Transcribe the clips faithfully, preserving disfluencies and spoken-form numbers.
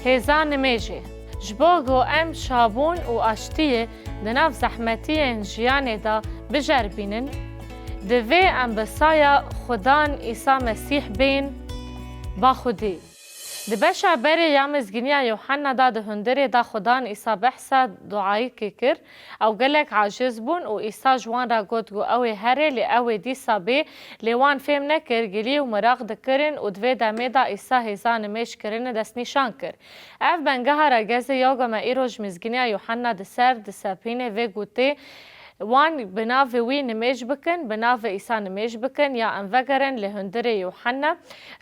Hêza nimêjê. Ji bo ku em şabûn û aştiyê di nav zehmetiyên jiyanê de bijerbînin, divê em bi saya Xudan Îsa Mesîh bên ba Xwedî. Di beşa berê ya Mizgîniya Yûhenna de di hundirê de Xudan Îsa behsa duayikê kir. Ew gelek aciz bûn û Îsa ji wan re got ku ew ê here, lê ew ê dîsa bê, lê wan fêm nekir, gilî û miraq dikirin û di vê demê de Îsa hêza nimêj kirine destnîşan kir. Ev bengeha regezê ya ku me îro ji Mizgîniya Yûhenna di ser disepîne vê gotê, wan bi navê wî nimêj bikin, bi navê Îsa nimêj bikin ya em vegerin li hundirê Yûhenna.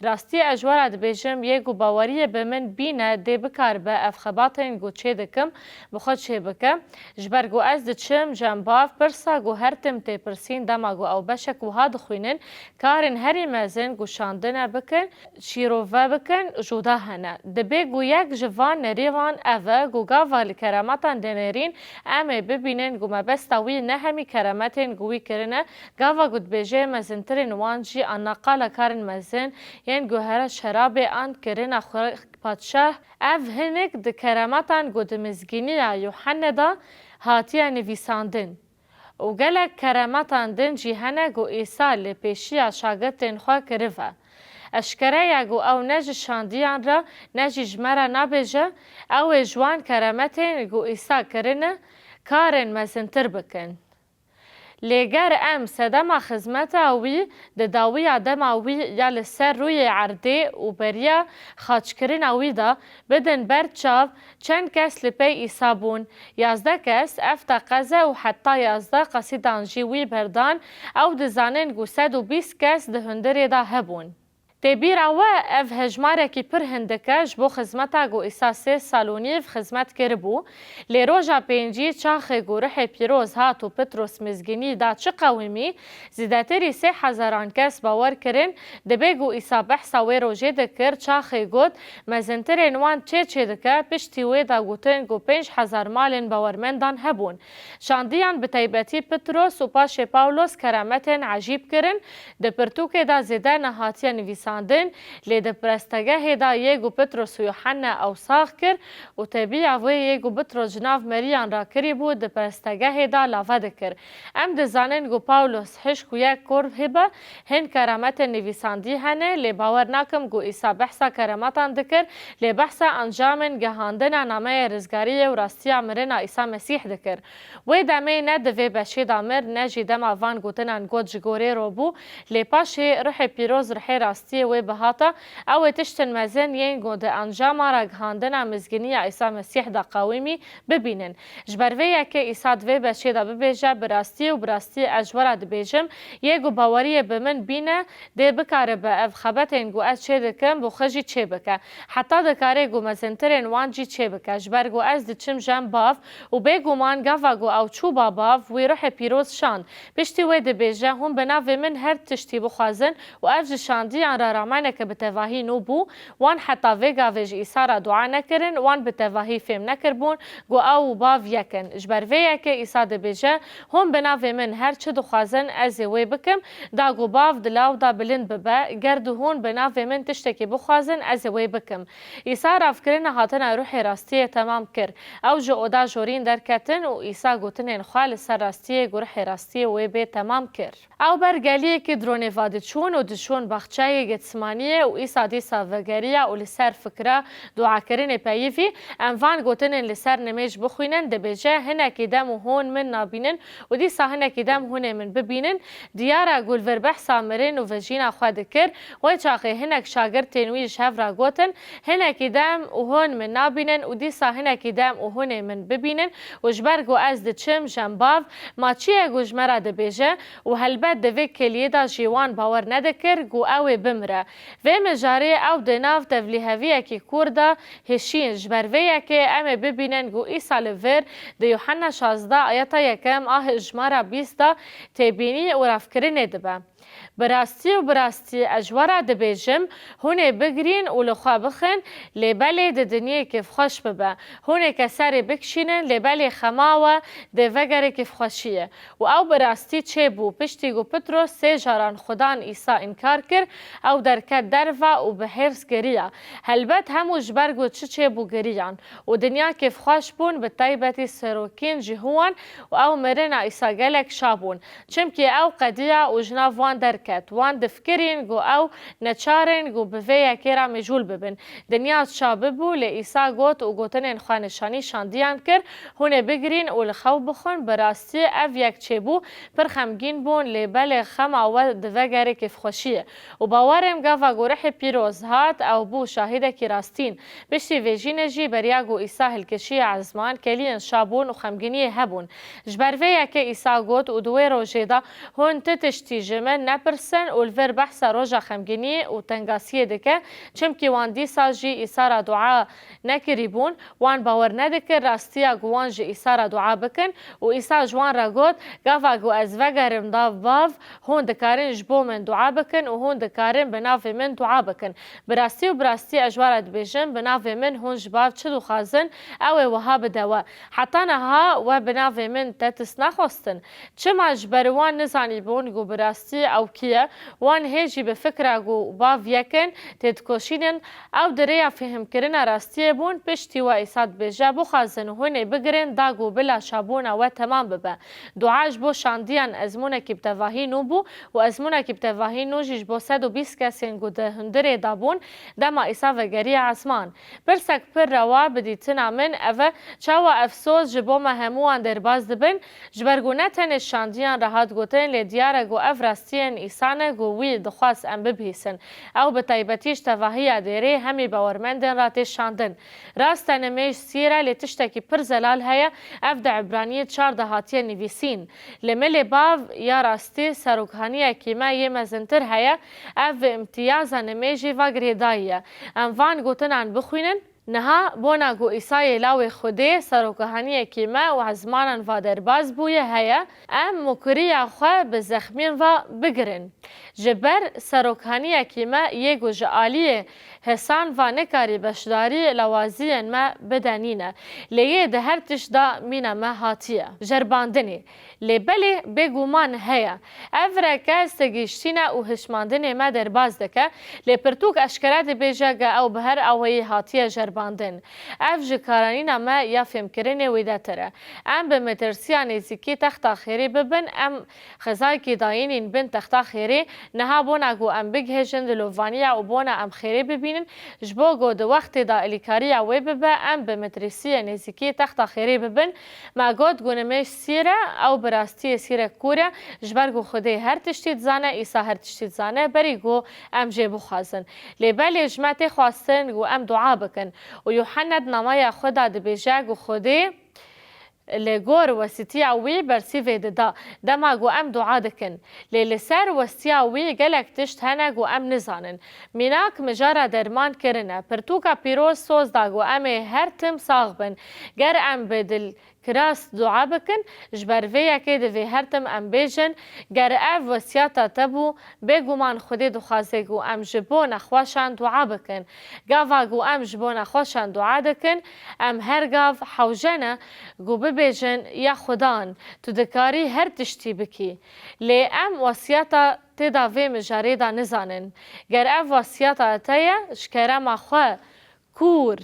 Rastî ez ji we re dibêjim, yê ku baweriyê bi min bîne dê bikaribe ev xebatên ku çê dikim, bi xwe çê bike. Ji ber ku ez diçim cem bav, pirsa ku her tim tê pirsîn dema ku ew beşek wiha dixwînin, karên herî mezin ku şandine bikin, şîrove bikin, cuda hene. Dibê ku yek ji van nerîvan ev e ku gava li keremetan dinêrîn, em ê bibînin ku mebesta wî ne hemî keremetên ku wî kirine, gava ku dibêje mezintirên wan jî ana qala karên mezin yên ku here şerabê an kirina xwe padşah, ev hinek di keremetan ku di Mizgîniya Yûhenne de hatiye nivîsandin. Û gelek keremetan din jî hene ku Îsa li pêşiya şagirtên xwe kirive. Eşkere ye ku ew ne ji şandiyan re ne jî ji me re nabêje, ew ê ji wan keremetên ku Îsa kirine karên mezintir bikin. Lê ger em sedema xizmeta wî di dawiya dema wî ya li ser rûyê erdê û beriya xaçkirina wî de bidin ber çav, çend kes li pey Îsa bûn? Yazdeh kes, ev teqeze û heta yazdeh qesîdan jî wî berdan, ew dizanin ku sed û bîst kes di hundirê de hebûn. Tê bîra we ev hejmarekî pir hindik e ji bo xizmeta ku Îsa sê sal û nîv xizmet kiribû, lê roja pêncî çaxê ku Ruhê Pîroz hat û Petros Mizgînî da çi qewimî, zêdetirî sê hezaran kes bawer kirin, dibê ku Îsa behsa wê rojê dikir, çaxê got, mezintirên wan çê çêdike, piştî wê da gotin ku pênc hezar malên bawermendan hebûn. Şandiyan bi taybetî Petros û paşê Pawlos keremetên ecîb kirin, di pirtûkê de zêde nehatiye nivîsandin, lê di pirestegehê de yê ku Petros û Yûhenne ew sax kir û tebiya wê yê ku Petros ji nav meriyan rakirîbû di pirestegehê de lave dikir. Em dizanin ku Pawlos hişk û yek kor hebe, hin keremetên nivîsandî hene, lê bawer nakim ku Îsa behsa keremetan dikir, lê behsa encamên gehandina nameyê rizgariyê û rastiya mirina Îsa Mesîh dikir. Wê demê ne di vê beşê de mir, ne jî dema van gotinan got ji gorê re bû, lê paşê Ruhê Pîroz, Ruhê rastiyê wê bihata, ew ê tiştin mezin yên ku di encama ragihandina mizgîniya Îsa Mesîh de qewimî, bibînin. Ji ber vê yekê Îsa di vê beşê de bibêje, bi rastî û bi rastî ez ji we re dibêjim, yê ku baweriyê bi min bîne, dê bikaribe ev xebetên ku ez çê dikim, bi xwe jî çê bike. Heta dikare ku mezintirên wan jî çê bike. Ji ber ku ez diçim cem bav û bêguman gava ku ew çû ba bav, wî Ruhê Pîroz şand. Piştî wê dibêje, hûn bi navê min her tiştî bixwazin û ev ji şandiyan re rameneke bi tevahî nû bû. Wan heta vê gavê ji Îsa re dua nekirin, wan bi tevahî fêm nekiribûn ku ew û bav yek in. Ji ber vê yekê Îsa dibêje, hûn bi navê min her çi dixwazin, ez ê wê bikim, da ku bav di law de bilind bibe, ger du hûn bi navê min tiştekî bixwazin, ez ê wê bikim. Îsa ravkirina hatina Ruhê rastiyê temam kir. Ew ji oda jorîn derketin û Îsa gotinên xwe li ser rastiyê ku Ruhê rastiyê wê bê temam kir. Ew ber geliyekî dronê va diçûn û diçûn baxçeyê Getsemaniyê û Îsa dîsa vegeriya û li ser fikra duakirinê peyivî, em van gotinên li ser nimêj bixwînin, dibêje, hinekî dem û hûn min nabînin û dîsa hinekî dem hûn ê min bibînin, diyar e ku li vir behsa mirin û vejîna xwe dikir, wê çaxê hinek şagirtên wî ji hev re gotin, hinekî dem û hûn min nabînin û dîsa hinekî dem û hûn ê min bibînin û ji ber ku ez diçim cem bav, ma çi ye ku ji me re dibêje? Û helbet di vê kêliyê de jî wan bawer nedikir ku ew ê bimire. Vê mijarê ew di nav tevlîheviyekî kûr de hişîn. Ji ber vê yekê em ê bibînin ku Îsa li vir di Yûhenna şazdeh ayeta yekem a hejmara bîst de têbînî û ravkirinê dibe. Bi rastî û bi rastî ez ji we re dibêjim, hûn ê bigirîn û li xwe bixin, lê belê di dinyê kêfxweş bibe. Hûn ê keserê bikişînin, lê belê xema we dê vegerê kêfxweşiyê. Û ew bi rastî çêbû. Piştî ku Pitros sê caran Xudan Îsa înkar kir, ew derket derve û bi hêrs geriya. Helbet hemû ji ber ku çi çêbû geriyan. Û dinya kêfxweş bûn, bi taybetî serokên Jîhûwan, û ew mirina Îsa gelek şa bûn. Çimkî ew qediya û ji nav wan derket. Wan difikirîn ku ew neçar in ku bi vê yekê re mijûl bibin. Dinya şa bibû, lê Îsa got û gotinên xwenişanî şandiyan kir, hûn ê bigirîn û li xew bixwin, bi rastî ev yek çêbû, pir xemgîn bûn, lê belê xema we divegerê kêfxweşiyê. Û bawer im gava ku Ruhê Pîroz hat, ew bû şahidekî rastîn. Piştî vê jî ne jî beriya ku Îsa hilkişiye ezman, keliyên şa bûn û xemgîniyê hebûn. Ji ber vê yekê Îsa got, û di wê rojê de hûn ti tiştî ji min nepirsin û li vir behsa roja xemgîniyê û tengasiyê dike, çimkî wan dîsa jî Îsa re dua nekirîbûn, wan bawer nedikir rastiya ku wan ji Îsa re dua bikin û Îsa ji wan re got, gava ku ez vegerim nav bav, hûn dikarin ji bo min dua bikin û hûn dikarin bi navê min dua bikin. Bi rastî û bi rastî ez ji we re dibêjim, bi navê min hûn ji bav çi dixwazin, ew ê wiha bide we. Heta niha we bi navê min te tişt nexwestin. Çima ji ber wan nizanîbûn ku bi rastî ew kî ye? Wan hê jî bi fikra ku bav yek in, têdikoşînin, ew di rêya fêhimkirina rastiyê bûn, piştî we Îsa dibêje, bixwazin hûn ê bigirin, da ku bila şabûna we temam bibe. Dua ji bo şandiyan ezmûnekî bi tevahî nû bû û ezmûnekî bi tevahî nû jî ji bo sed û bîst kesên ku di hundirê de bûn, dema Îsa vegeriya ezman. Pirsek pir rewa bi dîtina min ev e, çawa ev soz ji bo me hemûyan derbas dibin? Ji ber ku ne tenê şandiyan re hat gotin, lê diyar e ku ev rastiyên Îsa ne ku wî dixwest em bibihîsin. Ew bi taybetî ji tevahiya dêrê hemî bawermendên re tê şandin. Rast e nimêj sîr e, lê tiştekî pir zelal heye, ev di Ebraniyê çar de hatiye nivîsîn. Li milê bav ya rastî serokhaniyekî me yê mezintir heye, ev imtiyaza nimêjî va girêdayî ye. Em van gotinan bixwînin. Niha bona ku Îsayê lawê Xwedê, serokhaniyekî me û ezmanan va derbas bûye heye, em mukiriya xwe bi zexmiyên va bigirin. Ji ber serokhaniyekî me yê ku ji aliyê hesan va nikarî beşdarî lawaziyên me bide nîne. Lê yê di her tişt de mîna me hatiye. Jerbandinê. Lê belê bêguman heye. Ev reke sigihiştîne û hişmandinê me derbas dike. Lê pirtûk eşkere dibêje ge ew bi her awayî hatiye jerbandin. Ev ji karanîna me ya fêmkirinê wêdetir e. Em bi metirsiya nêzîkî texta xêrê bibin, em xizayekî dayînîn bin texta xêrê. Niha bona ku em bigihêjin dilovaniya û bona em xêrê bibînin, ji bo ku di wextê de elîkariya wê bibe, em bi metirîsiyê nêzîkî texta xêrê bibin. Me got ku nimêj sîr e, ew bi rastiyê sîrek kûr e, ji ber ku Xwedê her tiştî dizane, Îsa her tiştî dizane, berî ku em jê bixwazin. Lê belê ji me tê xwestin ku em dua bikin. Û Yuhanna di namaya xwe de dibêje ku Xwedê li gor wesîtiya wî bersîvê dida, dema ku em dua dikin. Lê li ser westiya wî gelek tişt hene ku em nizanin. Mînak mijara derman kirine. Pirtûka pîroz soz da ku em ê her tim sax bin. Ger em bi dil kiras dua bikin, ji ber vê yekê divê her tim em bêjin, ger ev wesiyata te bû, bêguman Xwedê dixwaze ku em ji bo nexweşan dua bikin. Gava ku em ji bo nexweşan dua dikin, em her gav hewce ne ku bibêjin, ya Xudan, tu dikarî her tiştî bikî. Lê em wesiyata tê de vê mijarê de nizanin. Ger ev wesiyata te ye, ji kerema xwe kûr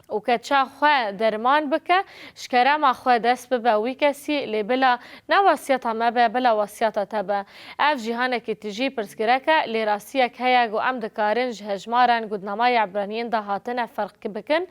û keça xwe derman bike, ji kerema xwe dest bibe wî kesî, lê bila ne wesiyeta me be, bila wesiyeta te be. Ev cîhanekî tijî pirsgirek e, lê rastiyek heye ku em dikarin ji hejmaran ku di namaya Ebraniyên de hatine ferq bikin.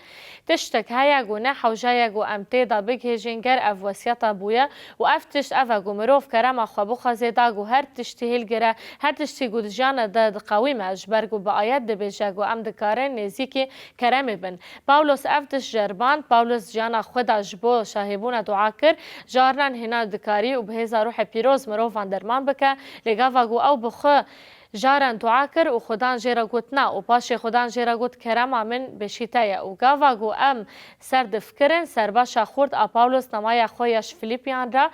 Tiştek heye ku ne hewce ye ku em tê de bigihêjin ger ev wesiyeta bûye û ev tişt ev e ku mirov kerema xwe bixwazê da ku her tiştî hilgire, her tiştî ku di jiyana de diqewime, ji ber ku bi ayet dibêje ku em dikarin nêzîkî keremê bin. Pawlos ev tişt jerband, Pawlos jiyana xwe da ji bo şahêbûna dua kir, jarinan hêna dikarî û bi hêza Ruhê Pîroz mirovan derman bike, lê gava ku ew bi xwe jaran dua kir û Xudan jê re got na û paşê Xudan jê re got kerema min beşî te ye û gava ku em ser difikirin, serbaşa xurt a Pawlos namaya xwe ya ji Filipiyan re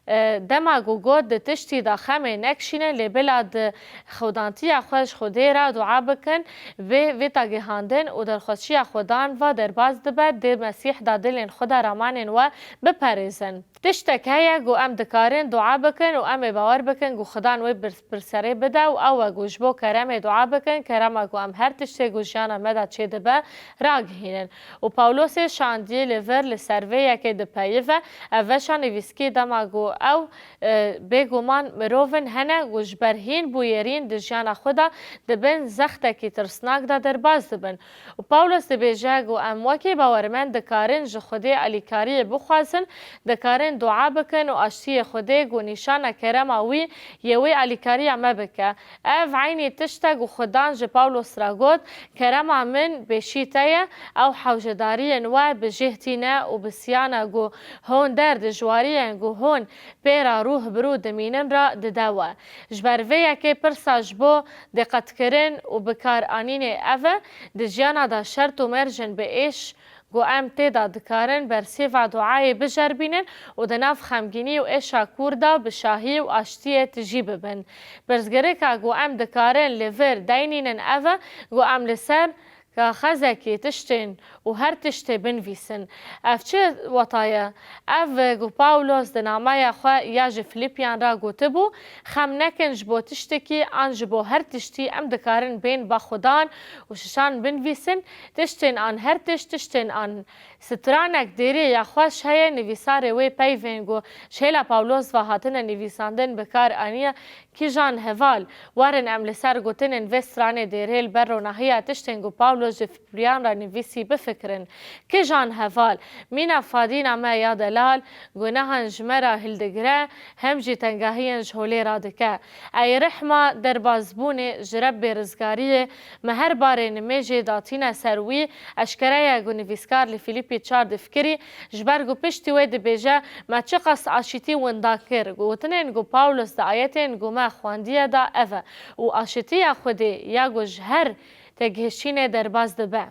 E, dema ku got, di tiştî de xemê nekişînin, lê bila di xwedantiya xwe ji Xwedê re dua bikin, vê, vê ta gihandin û derxweşiya Xwedan va derbas dibe, di Mesîh de dilên xwe de ramanên we biperêzin. Tiştek heye ku em dikarin dua bikin û em ê bawer bikin ku Xudan wê bir-, birserê bide û ew e ku ji bo keremê dua bikin, kerema ku em her tiştê ku jiyana me de çêdibe, ragihînin. Û Pawlosê şandiyê li vir li ser vê yekê dipeyive, ev veşa nivîskî dema ku ew, e, bêguman mirov in hene ku ji ber hîn bûyerîn di jiyana xwe de di bin zextekî tirsnak de derbas dibin. Û Pawlos dibêje ku em wekî bawermend dikarin ji Xwedê alîkariyê bixwazin, dikarin dua bikin û aştiyê Xwedê ku nîşana kerema wî yê wê alîkariya me bike. Ev eynî tişt e ku Xudan ji Pawlos re got, Kerema min pêşî te ye, ew hewcedariyên we bi cih tîne û bi siyana ku hûn der dijwariyên ku hûn pê re rû bi rû dimînin re dide we. Ji ber vê yekê pirsa ji bo diqetkirin û bikaranînê ev e, di jiyana de şert û mercên bi êş ku em tê de dikarin bersîva duayê bijerbînin û di nav xemgînî û êşa kûr de bi şahî û aştiyê tijî bibin. Pirsgirêka ku em dikarin li vir deynînin ev e ku em li ser kaxezekê tiştên û her tiştê binivîsin. Ev çi weta ye? Ev ku Pawlos di nameya xwe ya ji Filîpiyan re gotibû, xem nekin ji bo tiştekî an ji bo her tiştî em dikarin bên ba Xudan û şişan binivîsin, tiştên an her tişt, tiştên an stranek dêrê ya xweş heye, nivîsarê wê peyvên ku ji hêla Pawlos ve hatine nivîsandin bi kar aniye, Kîjan heval, werin em li ser gotinên vê stranê dêrê li ber ronahiya tiştên ku Pawlos ji Filipiyan re nivîsî bifikirin. Kîjan heval, mîna fadîna me ya delal, gunehan ji me re hildigire, hem jî tengahiyên ji holê radike. Ey rehma derbazbûnê ji Rebbê rizgariyê, me her barê nimêjê datîne ser wî, eşkere ye ku nivîskar li Fîlîpî çar difikirî, ji ber ku piştî wê dibêje, Me çiqas aşitî winda kir. Gotinên ku Pawlos di ayetên ku me xwendiye de ev e û aşitiya Xwedê ya ku ji her têgihiştînê derbas dibe.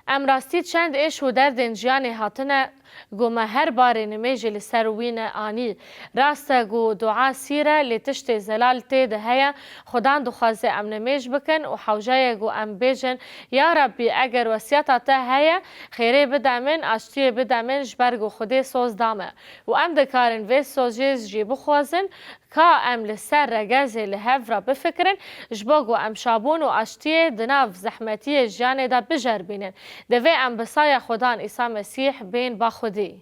Em rastî çend êş û derdên jiyanê hatine ku me her barê nimêjê li ser wî ne anî. Rast e ku dua sîr e, lê tiştê zelal tê de heye. Xudan dixwaze em nimêj bikin û hewce ye ku em bêjin, Ya Rabbî, eger wesiyeta te heye, xêrê bide min, aştiyê bide min, ji ber ku Xwedê soz da me. Û em dikarin vê sozê jî bixwazin, ka em li ser regezê li hev re bifikirin, ji bo ku em şabûn û aştiyê di nav zehmetiyê jiyanê de bijerbînin. Divê em bi saya Xudan Îsa Mesîh bên ba Xwedî.